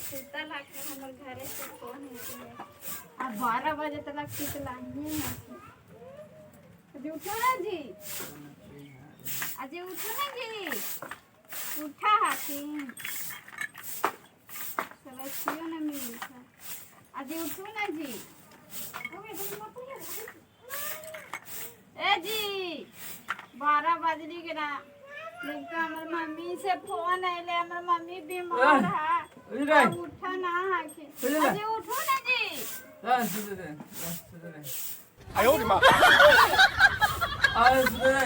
सुतल हके हमर घरे से फोन है आ 12 बजे तक सुतला ही है। अजी उठो ना जी, अजी उठो ना जी, उठा हकीन सरसियो ना मिली था। अजी उठो ना जी, ए जी 12 बजली के ना। देखो हमर मम्मी से फोन आइले, हमर मम्मी बीमार है। अरे। अब उठा ना हकी। बुझले? अजी उठो ना जी। 哎呦我的妈！ अरे सुते दे।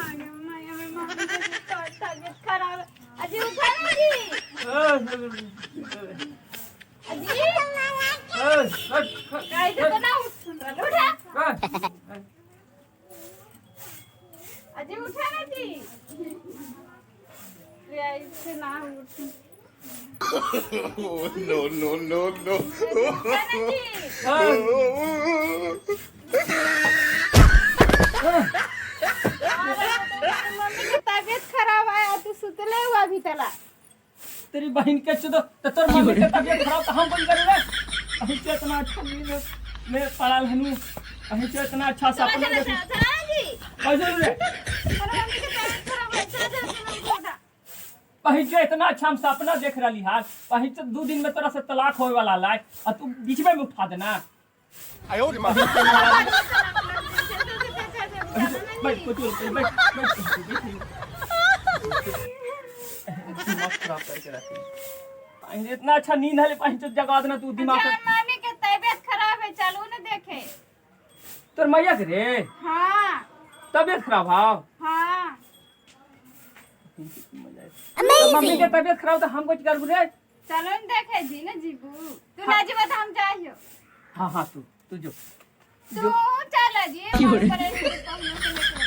आगे माय, हमर मम्मी के तबियत खराब है। अजी उठा ना जी। अजी कैसे तो ना उठ, उठा अजी, उठा ना जी। रे ऐसे ना उठ। No no no no! उठा ना जी। अरे मम्मी के तबीयत खराब है तू सुतले हुआ अभी तला। तेरी बहन के चुदो तो तोर मम्मी के तबीयत खराब तो हम बंद करे रे। अभी से इतना अच्छा नींद में पड़ल हनु, अभी से इतना अच्छा चला सपना चला देखी। चला चला जी। कैसे रे? अरे मम्मी के तबीयत खराब है, चला चला चला उठा। पही से इतना अच्छा हम सपना देख रही हाल, पही से 2 दिन में तोरा से तलाक होए वाला लाए आ तू बीच में उठा देना। 哎呦我的妈！ बैठ कुछ बैठ बैठ बैठ, दिमाग खराब करके रखी। पही इतना अच्छा नींद है, पही से जगा देना तू दिमाग। अच्छा मम्मी के तबीयत खराब है, चलू ना देखे। तोर मैया के रे? हाँ। तबीयत खराब हाव? हाँ। तो मम्मी के तबीयत खराब तो हम कुछ करबू रे? चलो ना देखे जी ना जीबू, तू ना जीबा तो हम जाइयो। हाँ हाँ, तू तू जो। तू चल जी, मन करे से कहूँ से लेके।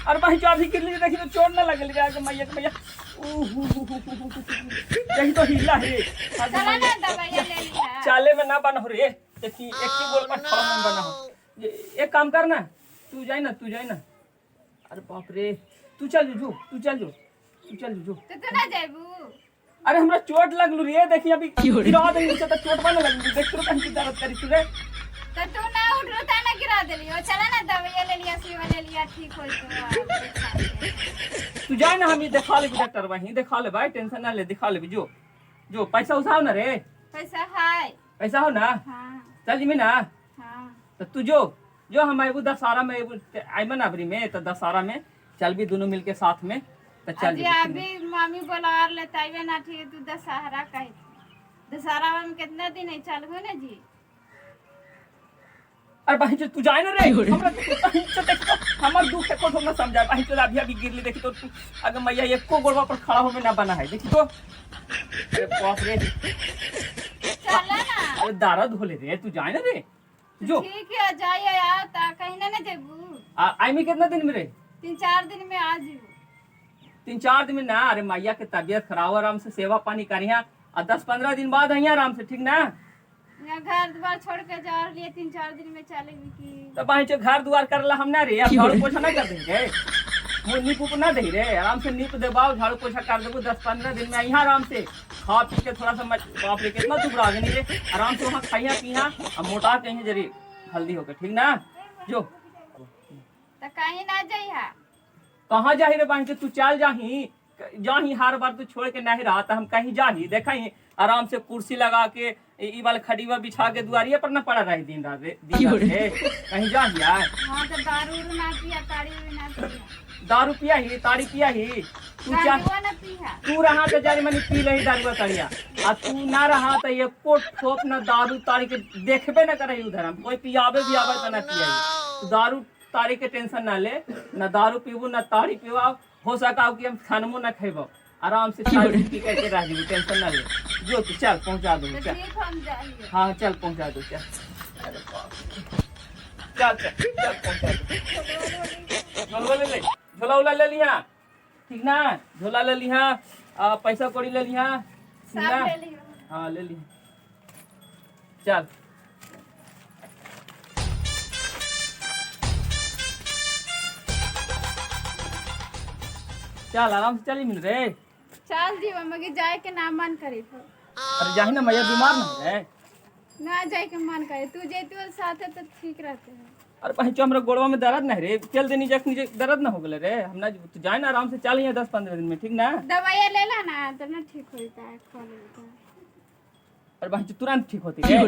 अरे भाई जो अभी गिरली देखी तो चोट ना लगल रे। आगे मैया के मैया, ऊ हु हु हु हु हु हु। यही तो हिला है आगे। चला मैया। ना दवाइया ले लिया। चाले में ना बना हो रे, देखी एक ही गोल पर खड़ा में बना हो। एक काम करना, तू जाए ना, तू जाए ना। अरे बाप रे, तू चल जो, तू चल जो, तू चल जो। तो तू ना जाबू? अरे हमरा चोट लगलू रे, देखी अभी गिरा दे नीचे तो चोट बने लगलू। देख तू कहीं की दर्द करी तू रे। तो तू ना उठ ता ना गिरा देलियो। चला ना दवाइया ले लिया, सुईवा ले लिया, ठीक हो तो। तू जाए ना, हम ई देखा लेबी, डॉक्टर वहीं देखा ले भाई, टेंशन ना ले, दिखा लेबी। जो जो, पैसा उठाओ ना रे। पैसा है। पैसा हो ना? हाँ। चल जिमी ना? हाँ। तो तू जो जो, हम आबू दशहरा में आबू, आइबे ना अबरी में तो दशहरा में चल भी दोनों मिलके साथ में तो चल अजी जेबी। अभी मम्मी बोला ले तबे ना ठीक है, तू दशहरा कहे, दशहरा में कितना दिन है, चलबो ना जी। अरे भाई जो तू जाए ना रे, हमरा तो बहिन चो देख तो हमर दुख है को ना समझाए। भाई चो अभी अभी गिरली, देखी तो तू अगर मैया एको गोड़वा पर खड़ा होवे ना बना है, देखी तो। अरे बाप रे। चला ना। अरे दर्द होले रे, तू जाए ना रे जो। ठीक है, जाइए यार, ता कहीं ना ना जेबू। आई में कितना दिन में रे? 3-4 दिन में आ जीबू। 3-4 दिन में ना। अरे मैया के तबीयत खराब, आराम से सेवा पानी करिया आ 10-15 दिन बाद आइया आराम से, ठीक ना? यहाँ घर द्वार छोड़ के जा रही, 3-4 दिन में चलेगी की। तो बाई घर द्वार करला हम ना रे, अब झाड़ू पोछा ना कर देंगे, मुँह नीप उप ना दे रे, आराम से नीप देबाओ, झाड़ू पोछा कर देबो। 10-15 दिन में यहाँ आराम से खा पी के थोड़ा सा बाप रे, कितना दुबरा गनी रे। आराम से वहाँ खाइया पिया और मोटा कहीं जरी हल्दी होके, ठीक ना? जो। तो कहीं ना जाइहा? कहाँ जाही रे बहन के? तू चल जाही, जाही, हर बार तू छोड़ के नहीं रहा तो हम कहीं जाही? देखा ही आराम से कुर्सी लगा के ई वाले खडीवा बिछा के दुआरिया पर ना पड़ा रही दिन रात रे, दिन रात रे। कहीं जाही यार? हाँ तो दारू उरू ना पिया, ताड़ी उरू ना पिया। दारू पिया ही, ताड़ी पिया ही, तू चा दारू ना पिया। तू रहा तो जारी मनी पी लही दारू ताड़िया आ तू ना रहा तो एको ठोप ना दारू ताड़ी के देखबे ना करे उधर हम। कोई पियाबे भी आवे तो ना पियाई। तू दारू ताड़ी के टेंशन ना ले, ना दारू पीबू ना ताड़ी पीबू। हो सका कि हम खानमो ना खेबो, आराम से चाय पी करके रह जीबू, टेंशन ना ले। जो तू चल, पहुंचा दो। तो चल। ठीक, हम जाइए। हाँ चल, पहुंचा दो, चल। अरे बाप रे। चल चल चल, पहुंचा दो। झोलवा ले ले, झोला उला ले लिहा, ठीक ना? झोला ले लिहा, पैसा कौड़ी ले लिहा, ठीक सब ना? ले लियो। हाँ, ले लिहा, चल। चल आराम से चली मिल रे। चल जीवा, मगर जाए के ना मन करी तो। अरे जाही ना मैया बीमार ना रे। ना जाए के मन करे, तू जैतु साथे तो ठीक रहते है। अरे भाई चो हमरा गोड़वा में दर्द नहीं रे, चल देनी जख नीचे दर्द ना हो गेले रे। हम ना तू जाए ना आराम से चल यहाँ 10-15 दिन में, ठीक ना? दवाइया ले ला ना तो ना ठीक होता है, खा लेता है। अरे भाई तुरंत ठीक होती है,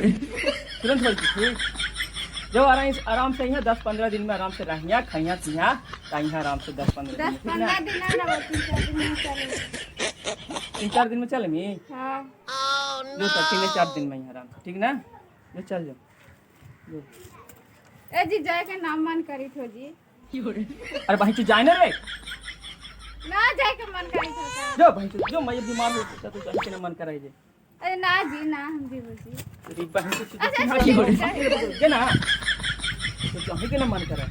तुरंत होती ठीक। जो आराम आराम से यहाँ 10-15 दिन में आराम से रहिया खाइया पिया रहिया आराम से 10-15 दिन, ठीक ना? 10-15 दिन ना रहो, 3-4 दिन में चले। 3-4 दिन में चले मी? हाँ। जो तो 3-4 दिन में यहाँ आराम से, ठीक ना? जो चल जाओ। ए जी जाए के नाम मन करी थो जी। अरे भाई तू जाए ना रे। ना जाए के मन करी थो। जो भाई तू जो मैं बीमार हो तो तू जाए के ना मन कराई जे। अरे ना जी ना, हम जी जी। अरे बहन तू अच्छा, ना अच्छा, की हो अच्छा, जे ना, तो जाए के ना मन करे।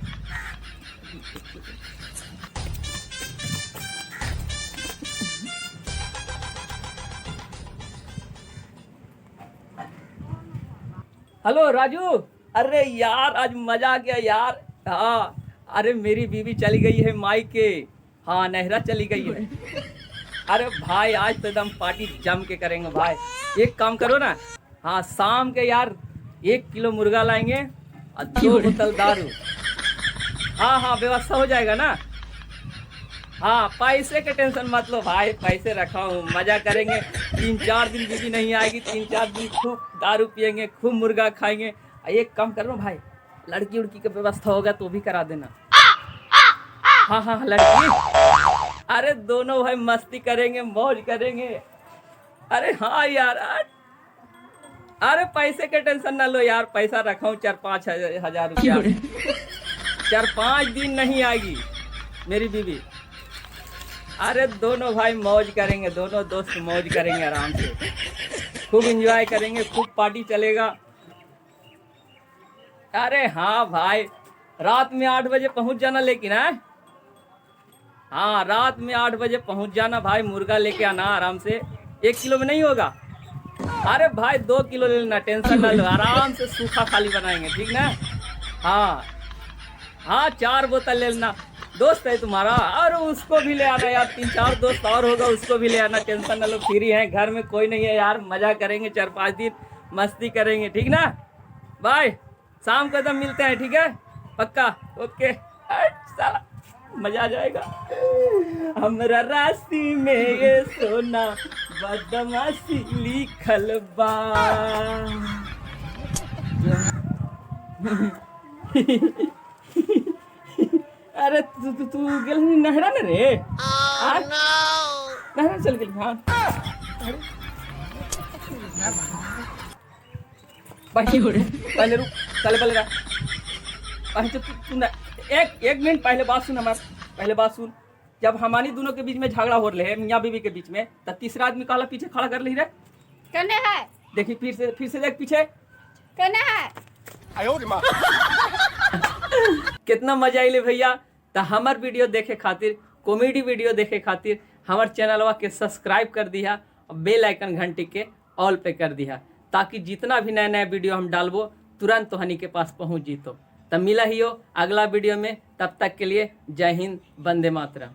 हेलो राजू, अरे यार आज मजा आ गया यार। हाँ अरे मेरी बीवी चली गई है मायके, हाँ नहरा चली गई है। अरे भाई आज तो एकदम पार्टी जम के करेंगे भाई। एक काम करो ना, हाँ शाम के यार 1 किलो मुर्गा लाएंगे और 2 बोतल दारू। हाँ हाँ व्यवस्था हो जाएगा ना। हाँ पैसे के टेंशन मत लो भाई, पैसे रखा हूँ, मजा करेंगे। 3-4 दिन बीवी नहीं आएगी, 3-4 दिन खूब दारू पियेंगे, खूब मुर्गा खाएंगे। एक काम करो भाई, लड़की उड़की का व्यवस्था होगा तो भी करा देना। हाँ हाँ लड़की, अरे दोनों भाई मस्ती करेंगे, मौज करेंगे। अरे हाँ यार, अरे पैसे के टेंशन ना लो यार, पैसा रखा हूँ 4-5 हजार रुपया। 4-5 दिन नहीं आएगी मेरी बीवी। अरे दोनों भाई मौज करेंगे, दोनों दोस्त मौज करेंगे, आराम से खूब एंजॉय करेंगे, खूब पार्टी चलेगा। अरे हाँ भाई रात में 8 बजे पहुंच जाना लेकिन, है हाँ रात में 8 बजे पहुंच जाना भाई, मुर्गा लेके आना आराम से। 1 किलो में नहीं होगा, अरे भाई 2 किलो ले लेना, टेंशन ना लो, आराम से सूखा खाली बनाएंगे, ठीक ना? हाँ हाँ 4 बोतल ले लेना, दोस्त है तुम्हारा, और उसको भी ले आना यार, 3-4 दोस्त और होगा उसको भी ले आना, टेंशन ना लो, फ्री है, घर में कोई नहीं है यार, मजा करेंगे 4-5 दिन मस्ती करेंगे, ठीक ना? बाय, शाम को एकदम मिलते हैं, ठीक है? पक्का, ओके। साला मजा आ जाएगा। हमरा राशि में ये सोना बदमाशी लिखल बा। अरे तू तू तू गेल नहरा न रे? नहरा चल गेल। हाँ पहले रुक, पहले पहले रह। पहले तू ना, एक मिनट पहले बात सुन हमार, पहले बात सुन। जब हमारी दोनों के बीच में झगड़ा हो रहे है, मियाँ बीवी के बीच में, तब तीसरा आदमी काला पीछे खड़ा कर ली रे। कने है? देखी फिर से देख पीछे कने है? कितना मजा आइले भैया। तो हमार वीडियो देखे खातिर, कॉमेडी वीडियो देखे खातिर हमार चैनलवा के सब्सक्राइब कर दिया और बेल आइकन घंटी के ऑल पे कर दिया, ताकि जितना भी नया नया वीडियो हम डालबो तुरंत तोहनी के पास पहुंच जीतो। तब मिला ही हो अगला वीडियो में, तब तक के लिए जय हिंद, वंदे मातरम।